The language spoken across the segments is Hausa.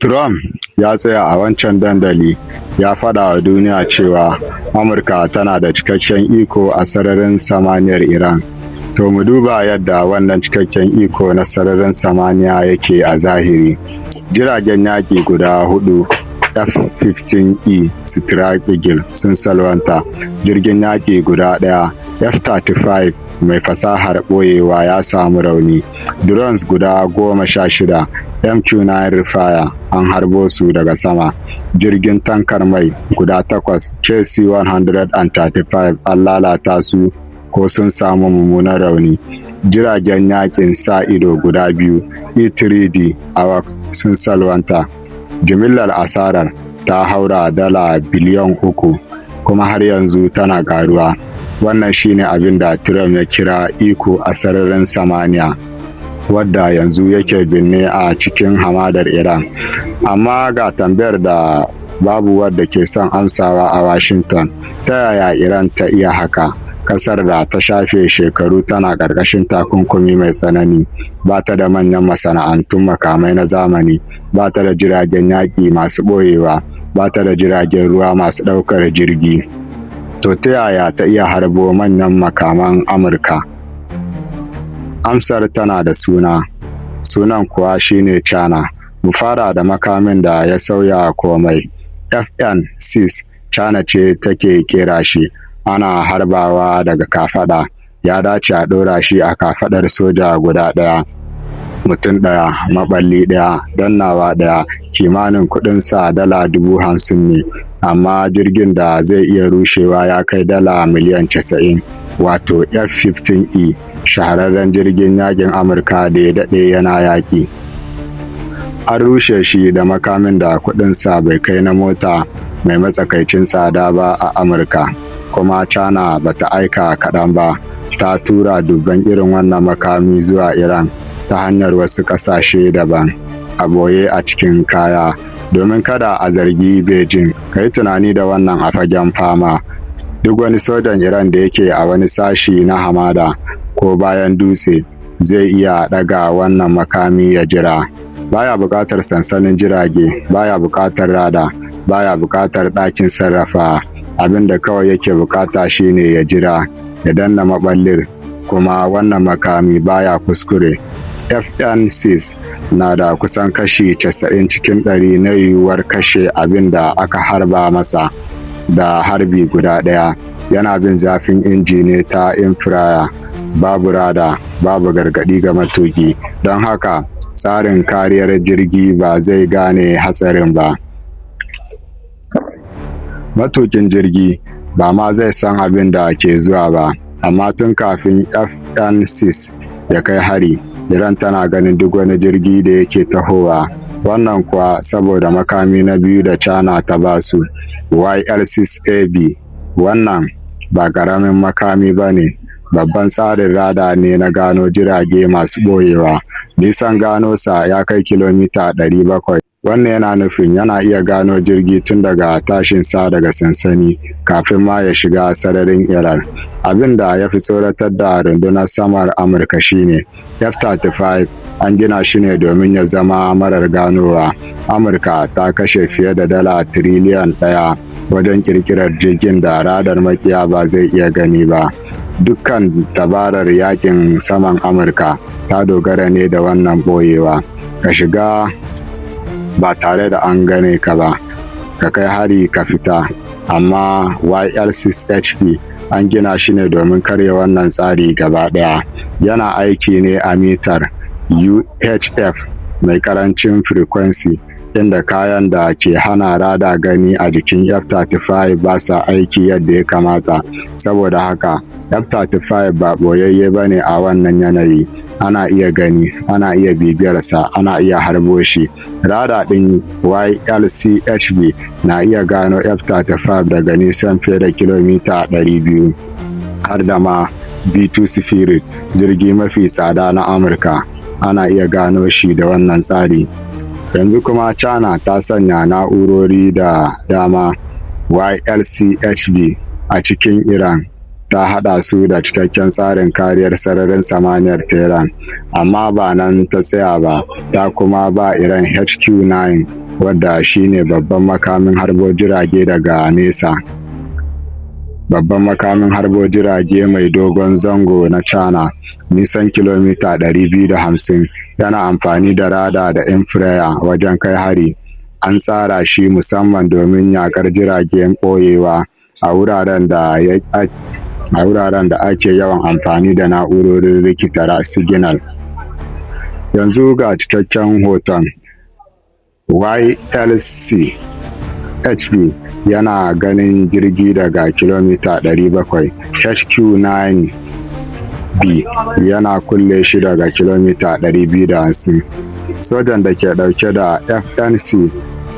Trump ya tsaya a wancan dandali ya faɗa wa duniya cewa Amurka tana da cikakken iko a sararin samaniyar Iran. To, mu duba yadda wannan cikakken iko na sararin samaniya yake a zahiri. Jiragen yaƙi guda huɗu F-15E Strike Eagle sun salwanta, jirgin yaƙi guda ɗaya F-35 mai fasahar ɓoyewa ya samu rauni, drones guda 16 MQ-9 Reaper an harbo su daga sama, jirgin tankar mai guda takwas KC-135 an lalata su ko sun samu mummunan rauni, jiragen yaƙin sa ido guda biyu E-3D Hawk sun salwanta. Jimillar asarar ta haura dala biliyan 3, kuma har yanzu tana ƙaruwa. Wannan shi ne abin da Trump ya kira iko a sararin samaniya, wadda yanzu yake binne a cikin hamadar Iran. Amma ga tambayar da babu wadda ke son amsawa a Washington: ta yaya Iran ta iya haka? Kasar da ta shafe shekaru tana ƙarƙashin takunkumi mai tsanani, ba ta da manyan masana'antun makamai na zamani, ba ta da jiragen yaƙi masu ɓoyewa, ba ta da jiragen ruwa masu ɗaukar jirgi. To, ta yaya ta iya harbo manyan makaman Amurka? Amsar tana da suna, sunan kuwa shine China. Mu fara da makamin da ya sauya komai: FN-6. China ce take kera shi, ana harbawa daga kafaɗa, ya dace a ɗora shi a kafaɗar soja guda ɗaya, mutum ɗaya, maɓalli ɗaya, dannawa ɗaya, kimanin kuɗinsa dala 50,000 ne, amma jirgin da zai iya rushewa ya kai dala miliyan 90, wato F-15E, shahararren jirgin yaƙin Amurka da ya daɗe yana yaƙi. An rushe shi da makamin da kuɗinsa bai kai na mota mai matsakaicin tsada ba a Amurka. Kuma China ba ta aika kaɗan ba, ta tura dubban irin wannan makami zuwa Iran ta hanyar wasu ƙasashe daban, a ɓoye a cikin kaya, domin kada a zargi Beijing. Ka yi tunani da wannan a fagen fama: duk wani sojan Iran da yake a wani sashi na hamada ko bayan dutse zai iya ɗaga wannan makami ya jira. Baya buƙatar sansanin jirage, baya buƙatar radar, baya buƙatar ɗakin sarrafa. Abin da kawai yake buƙata shine ya jira, ya danna maɓallin, kuma wannan makami baya kuskure. FN-6 na da kusan kashi 90 cikin ɗari na yiwuwar kashe abin da aka harba masa da harbi guda ɗaya. Yana bin zafin inji ne ta infrared, babu radar, babu gargaɗi ga matuƙi, don haka tsarin kariyar jirgi ba zai gane hatsarin ba. Matuƙin jirgi ba ma zai san abin da ke zuwa ba. Amma tun kafin FN-6 ya kai hari, Iran tana ganin duk wani jirgi da yake tahowa. Wannan kuwa saboda makami na biyu da China ta basu, YL-6AB. Wannan ba ƙaramin makami ba ne, babban tsarin radar ne na gano jirage masu ɓoyewa. Nisan gano sa ya kai kilomita 700. Wannan yana nufin yana iya gano jirgi tun daga tashinsa daga sansani, kafin ma ya shiga sararin Iran. Abin da ya fi tsoratar da rundunar samar Amurka shine F-35 an gina shi ne domin ya zama marar ganowa. Amurka ta kashe fiye da dala tiriliyan 1 wajen ƙirƙirar jirgin da radar makiya ba zai iya gani ba. Dukkan dabarar yaƙin saman Amurka ta dogara ne da wannan ɓoyewa. Ka shiga ba tare da an gane ka ba, ka kai hari, ka fita. Amma YL-6HP an gina shi ne domin karya wannan tsari gaba ɗaya. Yana aiki ne a mitar UHF mai ƙarancin frequency, inda kayan da ke hana radar gani a jikin F-35 ba sa aiki yadda ya kamata. Saboda haka F-35 ba ɓoyayye ba ne a wannan yanayi. Ana iya gani, ana iya bibiyarsa, ana iya harbo shi. Radar ɗin YLCHV na iya gano F-35 daga nisan fiye da kilomita 200, har da ma B-2 Spirit, jirgi mafi tsada na Amurka, ana iya gano shi da wannan tsari. Yanzu kuma China ta sanya na'urori da dama YLCHV a cikin Iran, ta haɗa su da cikakken tsarin kariyar sararin samaniyar Tehran. Amma ba nan ta tsaya ba, ta kuma ba Iran HQ-9, wadda shine babban makamin harbo jirage daga nesa. Babban makamin harbo jirage mai dogon zango na China, nisan kilomita 250, yana amfani da radar da infrared wajen kai hari. An tsara shi musamman domin yaƙar jiragen ɓoyewa a wuraren da ake yawan amfani da na'urorin rikita siginal. Yanzu ga cikakken hoton: YLC HB yana ganin jirgi daga kilomita 700, HQ-9B yana kulle shi daga kilomita 250. Sojan da ke ɗauke da FN-6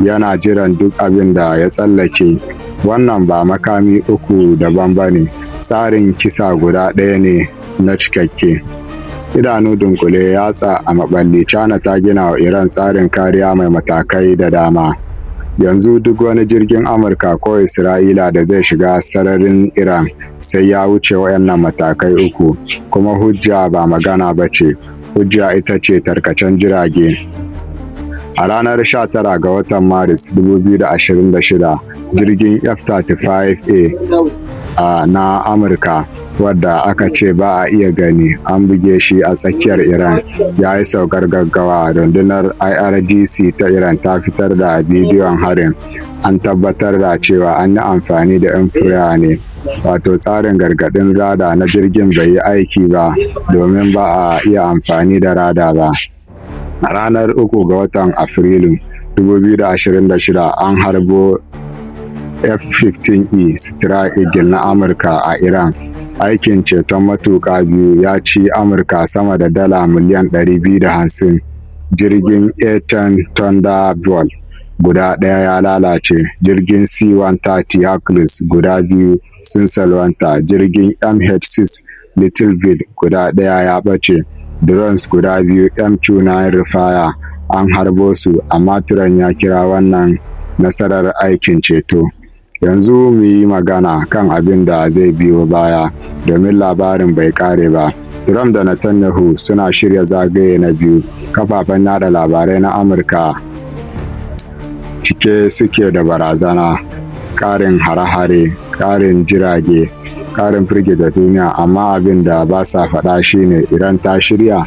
yana jiran duk abin da ya tsallake. Wannan ba makami uku daban ba ne, tsarin kisa guda ɗaya ne na cikakke. Idanu dunƙule, yatsa a maɓalli, China ta gina wa Iran tsarin kariya mai matakai da dama. Yanzu duk wani jirgin Amurka ko Isra'ila da zai shiga sararin Iran sai ya wuce waɗannan matakai uku, kuma hujja ba magana ba ce, hujja ita ce tarkacen jirage. A ranar 19 ga watan Maris 2026, jirgin F-35A na Amurka, wadda aka ce ba a iya gani, an buge shi a tsakiyar Iran, ya yi saukar gaggawa. Rundunar IRGC ta Iran ta fitar da bidiyon harin. An tabbatar da cewa an yi amfani da infrared ne, wato tsarin gargaɗin radar na jirgin bai yi aiki ba domin ba a iya amfani da radar ba. A ranar 3 ga watan Afrilu 2026, an harbo F-15E Strike Eagle na Amurka a Iran. Aikin ceton matuƙa biyu ya ci Amurka sama da dala miliyan 250. Jirgin A-10 Thunderbolt guda ɗaya ya lalace, jirgin C-130 Hercules guda biyu sun salwanta, jirgin MH-6 Little Bird guda ɗaya ya ɓace, drones guda biyu MQ-9 Reaper an harbo su, amma Trump ya kira wannan nasarar aikin ceto. Yanzu mu yi magana kan abin da zai biyo baya, domin labarin bai ƙare ba. Trump da Netanyahu suna shirya zagaye na biyu. Kafafen yada labarai na Amurka cike suke da barazana: ƙarin hare-hare, ƙarin jirage, ƙarin firgita duniya, amma abin da ba sa faɗa shi ne: Iran ta shirya?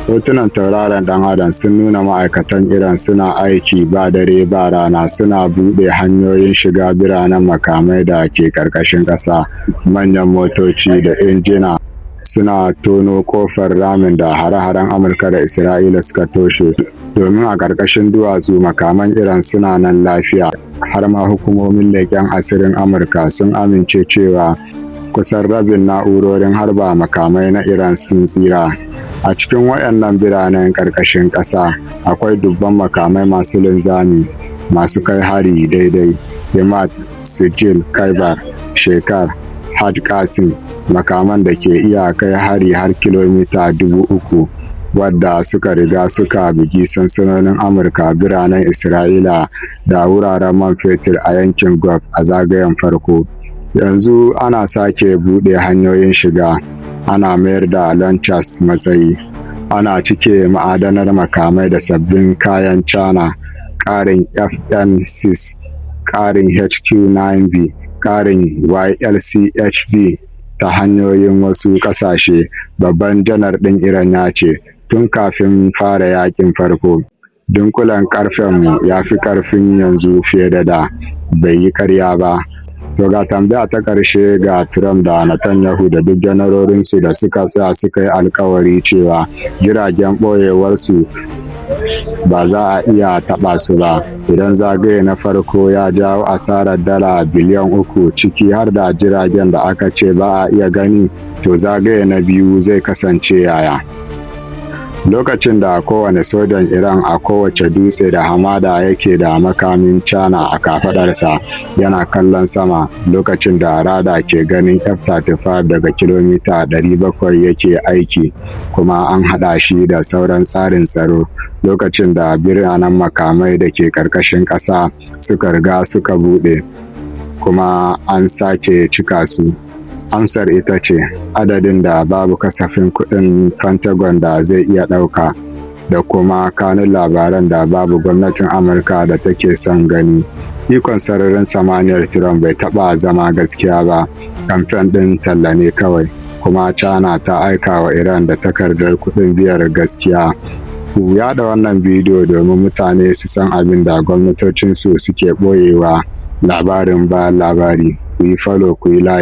Hotunan tauraron ɗan Adam sun nuna ma'aikatan Iran suna aiki ba dare ba rana suna buɗe hanyoyin shiga biranen makamai da ke ƙarƙashin ƙasa. Manyan motoci da injina suna tono ƙofar ramin da hare-haren Amurka da Isra'ila suka toshe, domin a ƙarƙashin duwatsu makaman Iran suna nan lafiya. Har ma hukumomin leƙen asirin Amurka sun amince cewa kusan rabin na'urorin harba makamai na Iran sun tsira. A cikin waɗannan biranen ƙarƙashin ƙasa akwai dubban makamai masu linzami masu kai hari daidai: Emad, Sejjil, Khaibar, Shekar, Haj Qasim, makaman da ke iya kai hari har kilomita 3,000, wadda suka riga suka bugi sansanonin Amurka, biranen Isra'ila da wuraren man fetur a yankin Gulf a zagayen farko. Yanzu ana sake buɗe hanyoyin shiga, ana mayar da launchers matsayi, ana cike ma'adanar makamai da sabbin kayan China, ƙarin FN-6, ƙarin HQ-9B, ƙarin YLCHV ta hanyoyin wasu ƙasashe. Babban janar ɗin Iran ya ce, tun kafin fara yaƙin farko, "Dunƙulen ƙarfenmu ya fi ƙarfi yanzu fiye da da." Bai yi ƙarya ba. To, ga tambaya ta ƙarshe ga Trump da Netanyahu da duk janarorinsu da suka tsaya suka yi alkawari cewa jiragen ɓoyewarsu ba za a iya taɓa su ba: Idan zagaye na farko ya jawo asarar dala biliyan 3, ciki har da jiragen da aka ce ba a iya gani, to zagaye na biyu zai kasance yaya? Lokacin da kowane sojan Iran a kowace dutse da hamada yake da makamin China a kafaɗarsa yana kallon sama, lokacin da radar ke ganin F-35 daga kilomita 700 yake aiki kuma an haɗa shi da sauran tsarin tsaro, lokacin da biranen makamai da ke ƙarƙashin ƙasa suka riga suka buɗe kuma an sake cika su, amsar ita ce: adadin da babu kasafin kuɗin Pentagon da zai iya ɗauka. Da kuma kanun labaran da babu gwamnatin Amurka da take son gani. Ikon sararin samaniyar Trump bai taɓa zama gaskiya ba, kamfen ɗin talla ne kawai, kuma China ta aika wa Iran da takardar kuɗin biyar gaskiya. Ku yaɗa wannan bidiyo domin mutane su san abin da gwamnatocinsu suke ɓoyewa, labarin bayan labari. Ku yi follow, ku yi like.